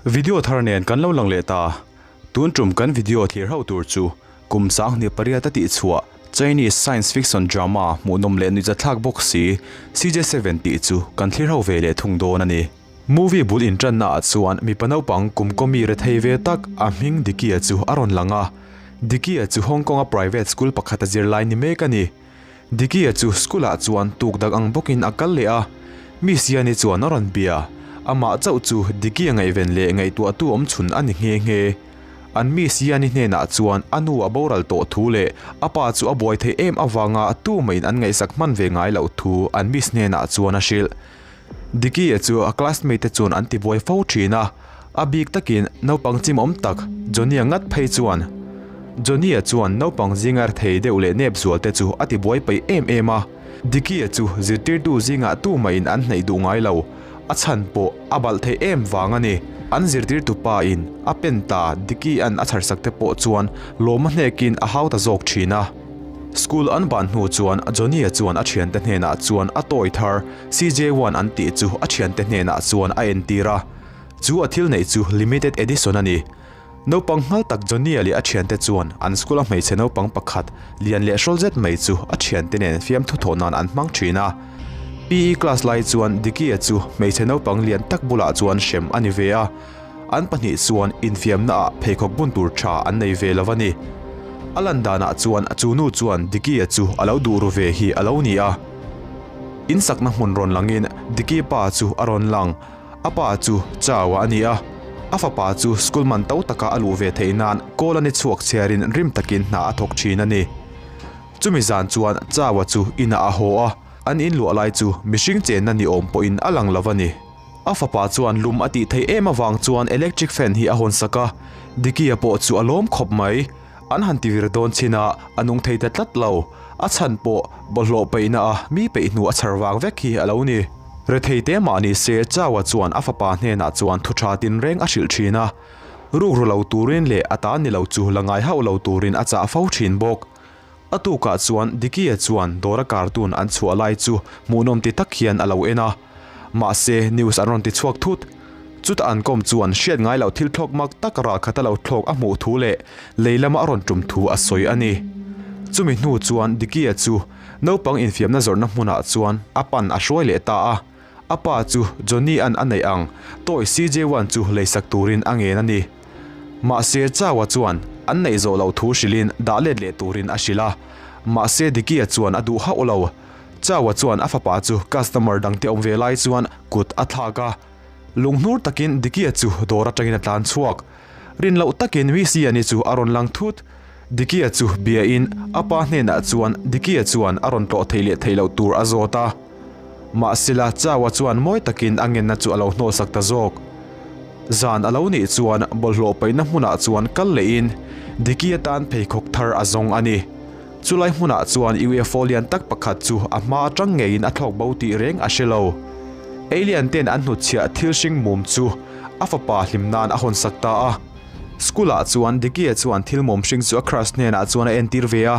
Video thar nen kan lo lang leh ta. Tun tum kan video thlir ho tur chu kum 28 a tihchhuah Chinese science fiction drama hmuhnawm leh nuihzatthlak bawk si CJ7 tih chu kan thlir ho ve leh thung dawn a ni. Movie bul inṭanna ah chuan mipa naupang kum kawmi rethei ve tak a hming Dicky-a chu a rawn lang a. Dicky-a chu Hong Kong-a private school pakhata zirlai ni mek a ni. Dicky-a chu school-ah chuan tuk dak ang bawkin a kal leh a, Miss Yan-i chuan a rawn bia. Amah chauh chu Dicky-a ngaihven leh ngaihtuahtu awm chhun a ni nghe nghe. An Miss Yan-i hnenah chuan a nu a boral tawh thu leh a pa chu a buai theih em avanga tumahin an ngaihsak hman ve ngai loh thu an Miss hnenah chuan a hrilh. Dicky-a chu a classmate te chuan an tibuai fo thin a, a bik takin naupang chimawm tak Johnny-a ngat phei chuan. Johnny-a chuan naupang zinga thei deuh leh nep zual te chu a tibuai peih em em a, Dicky-a chu zirtirtu zingah tumahin an hnaih duh ngai lo, a chhan pawh a balh theih em vang a ni. An zirtirtu pa in a pen ta Dicky-a'n a chharsak te pawh chuan lawm a hnekin a hau ta zawk thin a. School an ban hnu chuan Johnny-a chuan a thiante hnenah chuan a toy thar CJ1 an tih chu a thiante hnenah chuan a entir a. Chu a thil neih chu limited edition a ni. Naupang nghal tak Johnny-a leh a thiante chuan an school-a hmeichhe naupang pakhat lian leh hrawl zet mai chu a thiante nen fiamthu thawh nan an hmang thin a. PE class lai chuan Dicky-a chu hmeichhe naupang lian tak bulah chuan hrem a ni ve a. An pahnih chuan infiamnaah pheikhawk bun tur tha an nei ve lo a ni. A lan danah chuan chu nu chuan Dicky-a chu a lo duh ru ve hi a lo ni a. In sakna hmun rawn langin Dicky pa chu a rawn lang. A pa chu Chau-a a ni a. A fapa chu school man to taka a luh ve theih nan kawl a ni chhuak chhiarin rim takin hna a thawk thin a ni. Chumi zan chuan Chau-a chu inah a haw a, an inluah lai chu mihring chenna ni awm pawhin a lang lo a ni. A fapa chuan lum a tih theih em avang chuan electric fan hi a hawn sak a, Dicky-a pawh chu a lawm khawp mai. An han ti vir dawn chin a, a nung thei ta tlat lo. A chhan pawh bawlhhlawh peihna a mi peih hnu a chhar vang vek hi a lo ni. Rethei te mah ni se Chaua chuan a fapa hnenah chuan thu tha tinreng a hrilh thin a. Rukru lo turin leh a ta ni lo chu la ngai hauh lo turin a chah fo thin bawk. A tukah chuan Dicky-a chuan dawra cartoon an chhuah lai chu hmuhnawm ti tak hian a lo en a. Mahse, news an rawn ti chhuak thut. Chuta an kawm chuan hriat ngai loh thil thlawk mak tak ralkhat a lo thlawk a hmuh thu leh lei lama a rawn tum thu a sawi a ni. Chumi hnu chuan Dicky-a chu naupang infiamna zawrhna hmunah chuan a pan a hruai leh ta a. A pa chu Johnny-a'n a neih ang toy CJ-one chu leisak turin a ngen a ni. Mahse Chaua chuan an neih zawh loh thu hrilhin dah let leh turin a hrilh a. Mahse Dicky-a chuan a duh hauh lo. Chaua chuan a fapa chu customer dangte awm ve lai chuan kut a thlak a. Lunghnur takin Dicky-a chu dawr atangin a tlan chhuak. Rin loh takin Misiani chu a rawn lang thut. Dicky-a chu biain a pa hnenah chuan Dicky-a chuan a rawn tlawh theih leh theih loh tur a zawt a. Mahsela Chaua chuan mawi takin a ngenna chu a lo hnawlsak ta zawk. Zan a lo nih chuan bawlhhlawh paihna hmunah chuan kal lehin Dicky-a tan pheikhawk thar a zawng a ni. Chulai hmunah chuan UFO lian tak pakhat chu a hma atang ngeiin a thlawk bo tih reng a hre lo. Alien ten an hnutchhiah thil hring mum chu a fapa hlim nan a hawnsak ta a. School ah chuan Dicky-a chuan thil mum hring chu a crush hnenah chuan a entir ve a,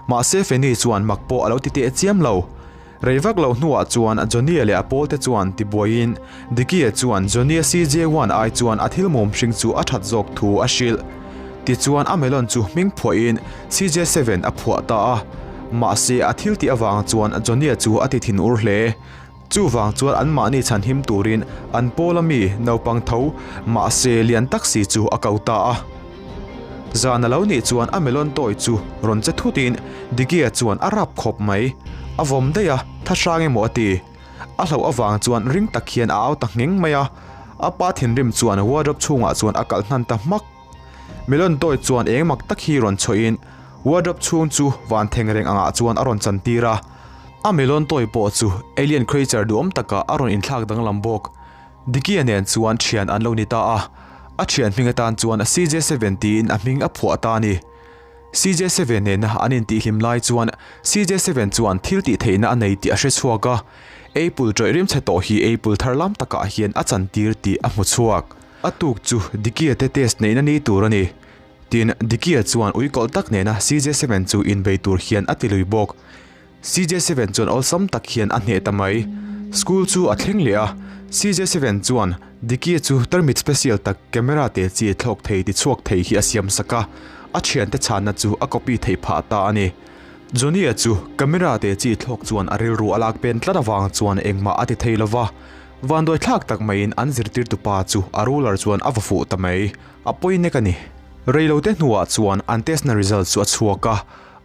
mahse Fanny chuan mak pawh a lo ti teh chiam lo. Rei vak lo hnuah chuan Johnny-a leh a pawlte chuan tibuaiin Dicky-a chuan Johnny-a CJ-one ai chuan a thil mum hring chu a that zawk thu a hrilh. Tichuan a melon chu hming phuahin CJ-seven a phuah ta a. Mahse a thil tih avang chuan Johnny-a chu a ti thinur hle. Chuvang chuan anmahni chhanhim turin an pawl ami naupang tho mahse lian tak si chu a ko ta a. Zan a lo nih chuan a melon toy chu rawn che thutin Dicky-a chuan a rap khawp mai. A vawm daih a, tha hrang emaw a ti. A hlauh avang chuan ring tak hian a au ta ngheng mai a. A pa thinrim chuan wardrobe chhungah chuan a kalh hnan ta hmak. Melon toy chuan eng mak tak hi rawn chhuahin wardrobe chhung chu van theng reng angah chuan a rawn chantir a. A melon toy pawh chu alien creature duhawm takah a rawn inthlak danglam bawk. Dicky-a nen chuan thian an lo ni ta a, a thian hming atan chuan CJ7 tiin a hming a phuah ta a ni. CJ7 nena an intihhlim lai chuan CJ7 chuan thil tih theihna a nei tih a hre chhuak a, Apple tawih rimchhe tawh hi Apple thar lam takah hian a chantir tih a hmu chhuak. A tuk chu Dicky-a te test neihna ni tur a ni. Tin, Dicky-a chuan uikawlh tak nena CJ7 chu inbei tur hian a ti lui bawk. CJ7 chuan awlsam tak hian a hneh ta mai. School chu a thleng leh a, CJ7 chuan Diki chu tarmit special tak camera te chi thlawk thei ti chhuak thei hi a siam sak a, a thiante chhanna chu a copy theih phah ta a ni. Johnny-a chu camera te chi thlawk chuan a rilru a lak pen tlat avang chuan engmah a ti thei lo va, vanduai thlak tak maiin an zirtirtu pa chu a ruler chuan a va fuh ta mai. A pawi nek a ni. Reilote hnuah chuan an test na result chu a chhuak a,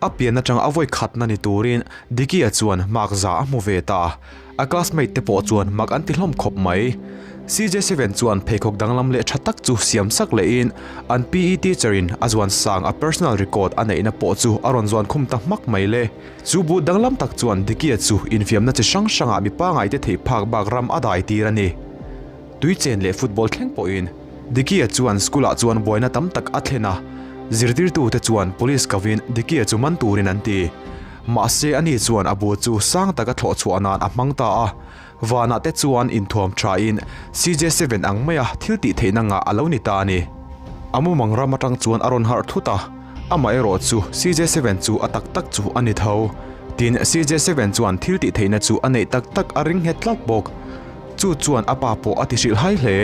A pian atang a vawi khatna ni turin Diki-a chuan mark za a hmu ve ta. A classmate te pawh chuan mak an ti hlawm khawp mai. CJ seven chuan pheikhawk danglam leh tha tak chu siam sak lehin an PE teacher in a zuan sang a personal record a neihna pawh chu a rawn zuan khum ta hmak mai le. Chu bu danglam tak chuan Diki-a chu infiamna chi hrang hrangah mi pangaite theih phak bak ram a dai tir a ni. Tui chen leh football thleng pawhin Dicky-a chuan school-ah chuan buaina tam tak a thlen a, zirtirtute chuan police kovin Dicky-a chu man turin an ti. Mahse ani chuan a bu chu sang taka thlawh chhuah nan a hmang ta a, vanah te chuan inthuam thain CJ seven ang maia thil tih theihna ngah a lo ni ta a ni. A mumang ram atang chuan a rawn harh thut a, amaherawh chu CJ seven chu a tak tak chu a ni tho. Tin, CJ seven chuan thil tih theihna chu a neih tak tak a ring nghet tlat bawk. Chu chuan a pa pawh a ti hrilh hai hle.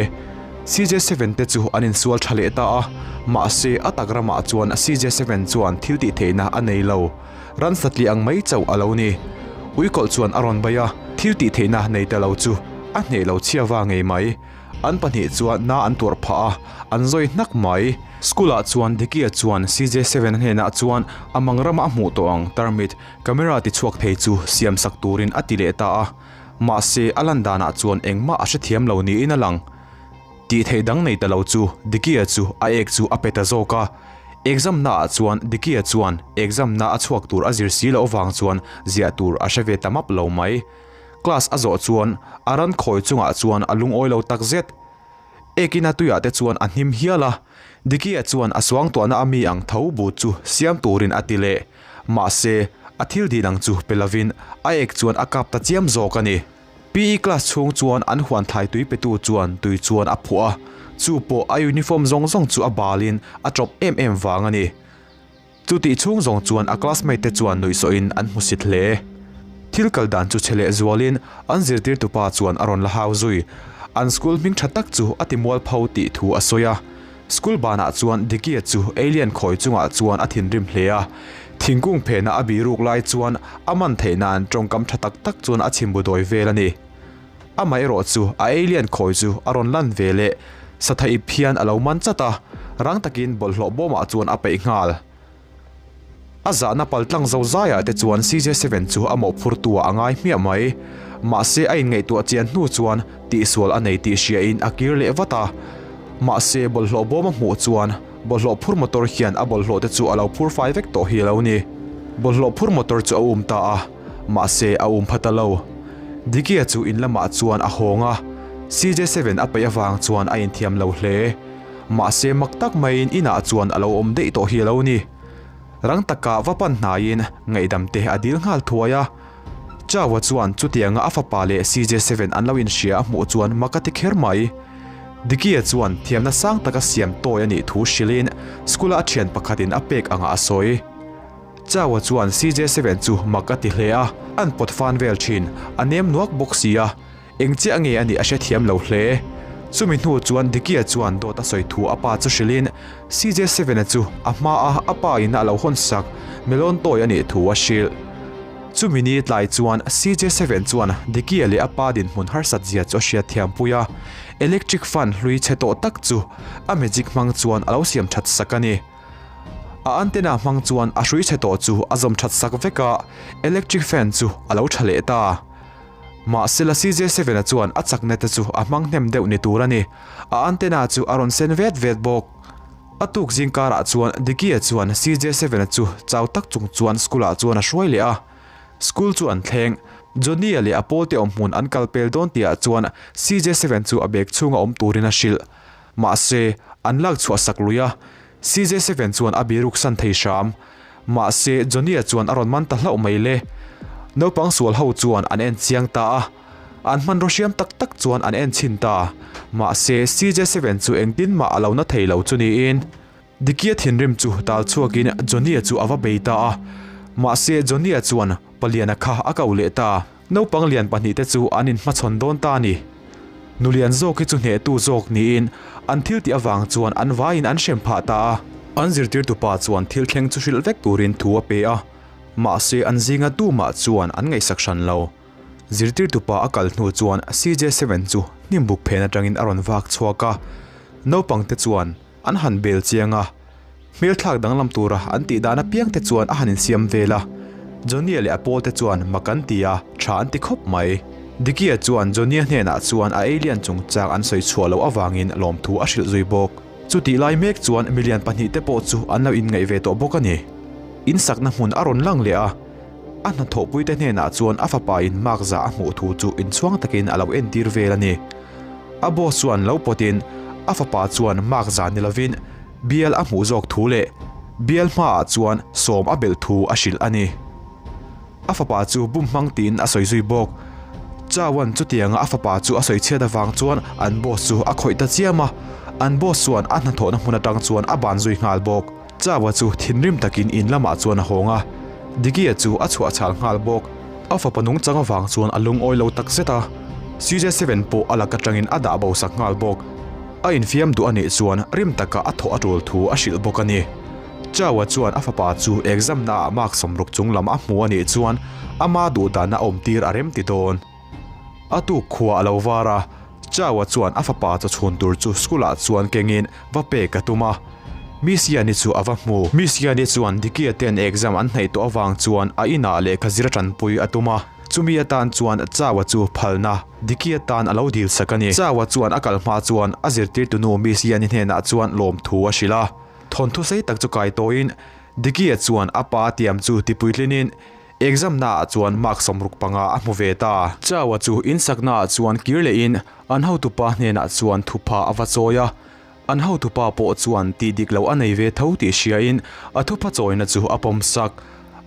CJ seven te chu an insual tha leh ta a, mahse a tak ramah chuan CJ seven chuan thil tih theihna a nei lo. Ran satliah ang mai chauh a lo ni. Uikawlh chuan a rawn bai a, thil tih theihna nei ta lo chu a hneh lo chhia va ngei mai. An pahnih chuan na an tuarh phah a, an zawi hnak mai. School ah chuan Dicky-a chuan CJ seven a hnenah chuan a mang rama a hmuh tawh ang tarmit camera ti chhuak thei chu siam sak turin a ti leh ta a. Mahse, a lan danah chuan engmah a hrethiam lo niin a lang. Tih theih dang nei ta lo chu Dicky-a chu a ek chu a pe ta zawk a. Exam naah chuan Dicky-a chuan exam na a chhuak tur a zir si loh avang chuan ziah tur a hre ve ta map lo mai. Class a zawh chuan a ran khawi chungah chuan a lungawi lo takzet. Ekina tuiah te chuan a hnim hial a, Dicky-a chuan a suangtuahna a mi ang tho but chu siam turin a ti leh. Mahse, a thil dil ang chu pe lovin a ek chuan a kap ta chiam zawk a ni. PE class chhung chuan an huan thlai tui petu chuan tui chuan a phuah a, chu pawh a uniform zawng zawng chu a balin a chawp em em vang a ni. Chutih chhung zawng chuan a classmate te chuan nuihsawhin an hmusit hle. Thil kal dan chu chhe leh zualin an zirtirtupa chuan a rawn la hau zui. An school hming tha tak chu a ti mualpho tih thu a sawi a. School banah chuan Dicky-a chu alien khawi chungah chuan a thinrim hle a. Thingkung phena a bihruk lai chuan a man theih nan tawngkam tha tak tak chuan a chhimbu dawi vel a ni. Amaherawh chu a alien khawi chu a rawn lan ve leh satha ip hian a lo man chat a, rang takin bawlhhlawh bawmah chuan a peih nghal. A zahna pal tlang zo zaiah te chuan CJ seven chu a mawhphurtu ah a ngai hmiah mai. Mahse a inngaihtuah chian hnu chuan tihsual a nei tih hriain a kir leh vat a. Mahse bawlhhlawh bawm a hmuh chuan bawlhhlawh phur motor hian a bawlhhlawh te chu a lo phur fai vek tawh hi a lo ni. Bawlhhlawh phur motor chu a um ta a. Mahse, a um pha ta lo. Dicky-a chu in lamah chuan a hawng a, CJ seven a peih avang chuan a inthiam lo hle. Mahse, mak tak maiin inah chuan a lo awm daih tawh hi a lo ni. Rang taka va pan hnaiin ngaihdam te a dil nghal thuai a. Chau-a chuan chutianga a fapa leh CJ seven an lo inhria a hmuh chuan mak a ti kher mai. Dicky-a chuan thiamna sang taka siam tawi a nih thu hrilhin school-a a thian pakhatin a pek angah a sawi. Chau-a chuan CJ seven chu mak a ti hle a, an pawt fan vel thin, a nem nuak bawk si a, eng chiah nge a nih a hrethiam lo hle. Chumi hnu chuan Dicky-a chuan dawt a sawi thu a pa chu hrilhin CJ seven-a chu a hmaa a pa in a lo hawn sak melon toy a nih thu a hrilh. Chumi ni tlai chuan CJ seven chuan Dicky-a leh a pa dinhmun harsat zia chu a hriatthiam pui a, electric fan hlui chhe tawh tak chu a magic hmang chuan a lo siam that sak a ni. A antenna hmang chuan a hrui chhe tawh chu a zawm that sak vek a, electric fan chu a lo tha leh ta. Mahsela CJ seven-a chuan a chakna te chu a hmang hnem deuh ni tur a ni. A antenna chu a rawn sen vet vet bawk. A tuk zing karah chuan Dicky-a chuan CJ seven-a chu chau tak chung chuan school-ah chuan a hruai leh a. School chu an thleng. Johnny-a leh a pawlte awmhmun an kal pel dawn tihah chuan CJ seven chu a bag chhunga awm turin a hrilh. Mahse, an lak chhuah sak lui a, CJ seven chuan a biruk san thei hram. Mahse, Johnny-a chuan a rawn man ta hlauh mai le. Naupang sual ho chuan an en chiang ta a, an hmanraw hriam tak tak chuan an en chhin ta. Mahse, CJ seven chu engtin mah a lo na thei lo chu niin. Dicky-a thinrim chu tal chhuakin Johnny-a chu a va bei ta a. Mahse, Johnny-a chuan Paliana kha a ko leh ta. Naupang lian pahnihte chu an inhmachhawn dawn ta a ni. Nulian zawk hi chu hnehtu zawk niin an thil tih avang chuan an vaiin an hrem phah ta a. An zirtirtupa chuan thil thleng chu hrilh vek turin thu a pe a, mahse an zinga tumah chuan an ngaihsak hran lo. Zirtirtupa a kal hnu chuan CJ7 chu hnimbuk phen atangin a rawn vak chhuak a, naupangte chuan an han bel chiang a, hmelthlak danglam tura an tih dan apiang te chuan a han insiam vel a. Johnny-a leh a pawlte chuan mak an ti a, tha an ti khawp mai. Dicky-a chuan Johnny-a hnenah chuan a alien chungchang an sawi chhuah loh avangin lawmthu a hrilh zui bawk. Chutih lai mek chuan milian pahnihte pawh chu an lo inngaih ve tawh bawk a ni. Insakna hmun a rawn lang leh a. A hnathawhpuite hnenah chuan a fapa in mark za a hmuh thu chu inchhuang takin a lo entir vel a ni. A boss chuan lo pawtin a fapa chuan mark za ni lovin bial a hmuh zawk thu leh bial hmaah chuan sawm a belh thu a hrilh a ni. A fapa chu bum hmang tiin a sawi zui bawk. Chauan chutianga a fapa chu a sawi chhiat avang chuan an boss chu a khawih ta chiam a, an boss chuan a hnathawhna hmun atang chuan a ban zui nghal bawk. Chawa chu thinrim takin in lamah chuan a hawng a, Dikia chu a chhuah chhal nghal bawk. A fapa nungchang avang chuan a lungawi lo tak zet a, CJ7 pawh a lak atangin a dah bo sak nghal bawk. A infiam duh a nih chuan rim taka a thawh a tul thu a hrilh bawk a ni. Chawa chuan a fapa chu exam naah mark 60 chung lam a hmu a nih chuan ama duhdan a awmtir a rem ti dawn. A tuk khua a lo var a, Chawa chuan a fapa chawchhun tur chu school ah chuan kengin va pek a tum a. Miss Yani chu a va hmu. Miss Yani chuan Dicky-a ten exam an hnaih tawh avang chuan a inah lehkha zir a tanpui a tum a. Chumi atan chuan Chawa chu phalna Dicky-a tan a lo dil sak a ni. Chawa chuan a kal hma chuan a zirtirtunu Miss Yani hnenah chuan lawmthu a hrilh a. Thawnthu sei tak chu kai tawhin Dicky-a chuan a pa tiam chu tipuitlinin Exam naah chuan mark 65 a hmu ve ta. Chawa chu insakna ah chuan kir lehin an hotupa hnenah chuan thupha a va chawi a. An hotupa pawh chuan tih dik loh a nei ve tho tih hriain a thupha chawina chu a pawm sak.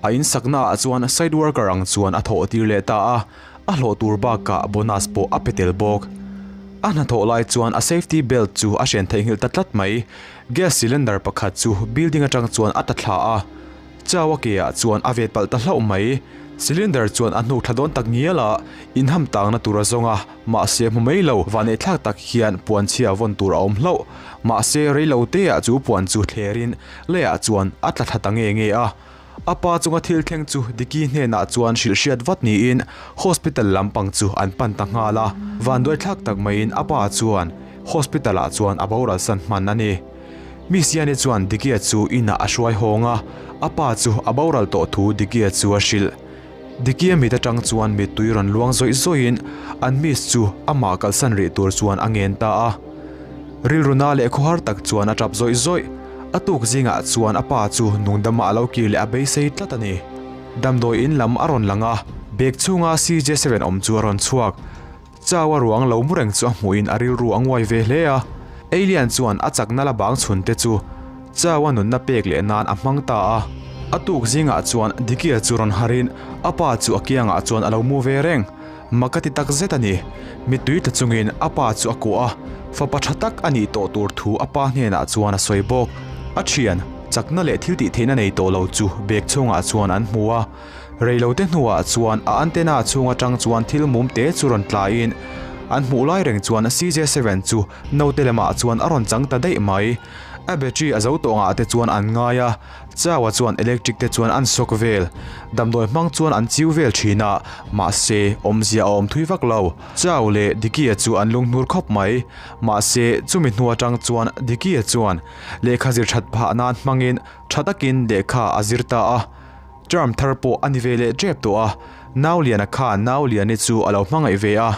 A insakna ah chuan site worker ang chuan a thawh tir leh ta a, a hlawh tur bakah bonus pawh a pe tel bawk. A hnathawh lai chuan a safety belt chu a hren theihnghilh ta tlat mai. Gas cylinder pakhat chu building atang chuan a ta thla a. Chau a ke ah chuan a vet palh ta hlauh mai. Cylinder chuan a hnuk thla dawn tak ngial a, inham tangna tur a zawng a, mahse hmu mai lo, vaneihthlak tak hian puan chhia vawn tur a awm hlauh. Mahse rei lo te ah chu puan chu thlerin leiah chuan a tla thla ta nge nge a. A pa chunga thil thleng chu Diki hnenah chuan hrilh hriat vat niin hospital lampang chu an pan ta nghal a. Vanduaithlak tak maiin a pa chuan hospital ah chuan a boral san hman a ni. Misiani chuan Dikia chu inah a hruai hawng a, a pa chu a boral tawh thu Dikia chu a hrilh. Dikia mit atang chuan mittui rawn luang zawih zawihin an miss chu amah kalsan rih tur chuan a ngen ta a. Rilruna leh khawhar tak chuan a tap zawih zawih. A tuk zingah chuan a pa chu nungdama a lo kir leh a beisei tlat a ni. Damdawi in lam a rawn lang a, bag chhunga CJ7 awm chu a rawn chhuak. Chau a ruang lo mu reng chu a hmuhin a rilru a nguai ve hle a. Alien chuan a chakna la bang chhun te chu Chau a nunna pek leh nan a hmang ta a. A tuk zingah chuan Dikia chu rawn harin a pa chu a kiangah chuan a lo mu ve reng. Mak a ti tak zet a ni. Mittui tla chungin a pa chu a kuah a, fapa tha tak a nih tawh tur thu a pa hnenah chuan a sawi bawk. A thian, chakna leh thil tihtheihna nei tawh lo chu bag chhungah chuan an hmu a. Reilote hnuah chuan a antenna chhung atang chuan thil mum te chu rawn tlaiin an hmuh lai reng chuan CJ7 chu naute lamah chuan a rawn chang ta daih mai. A battery a zo tawh ngah te chuan an ngai a, Chaua chuan electric te chuan an sawk vel. Damdawi hmang chuan an chiu vel thin a, mahse awmzia a awm thui vak lo. Chau leh Dikia chu an lunghnur khawp mai. Mahse chumi hnu atang chuan Dikia chuan lehkha zir that phah nan hmangin tha takin lehkha a zir ta a. Term thar pawh a ni ve leh tep tawh a, Nauliana khan Nauliani chu a lo hmangaih ve a,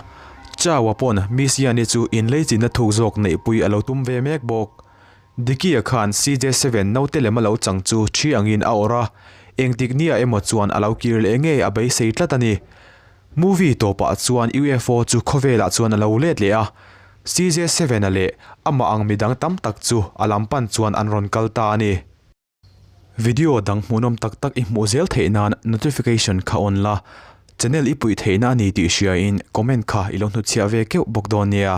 Chaua pawn Miss Yani chu inleichinna thuk zawk neihpui a lo tum ve mek bawk. Dikia khan CJ7 naute lem a lo chang chu thi angin a awrh a, engtik nia emaw chuan a lo kir leh ngei a beisei tlat a ni. Movie tawpah chuan UFO chu khawvelah chuan a lo let leh a, CJ7-a leh amah ang midang tam tak chu a lam pan chuan an rawn kal ta a ni. Video dang hmuhnawm tak tak i hmuh zel theih nan notification kha on la, channel i puih theihna a ni tih hriain comment kha i lo hnutchhiah ve keuh bawk dawn nia.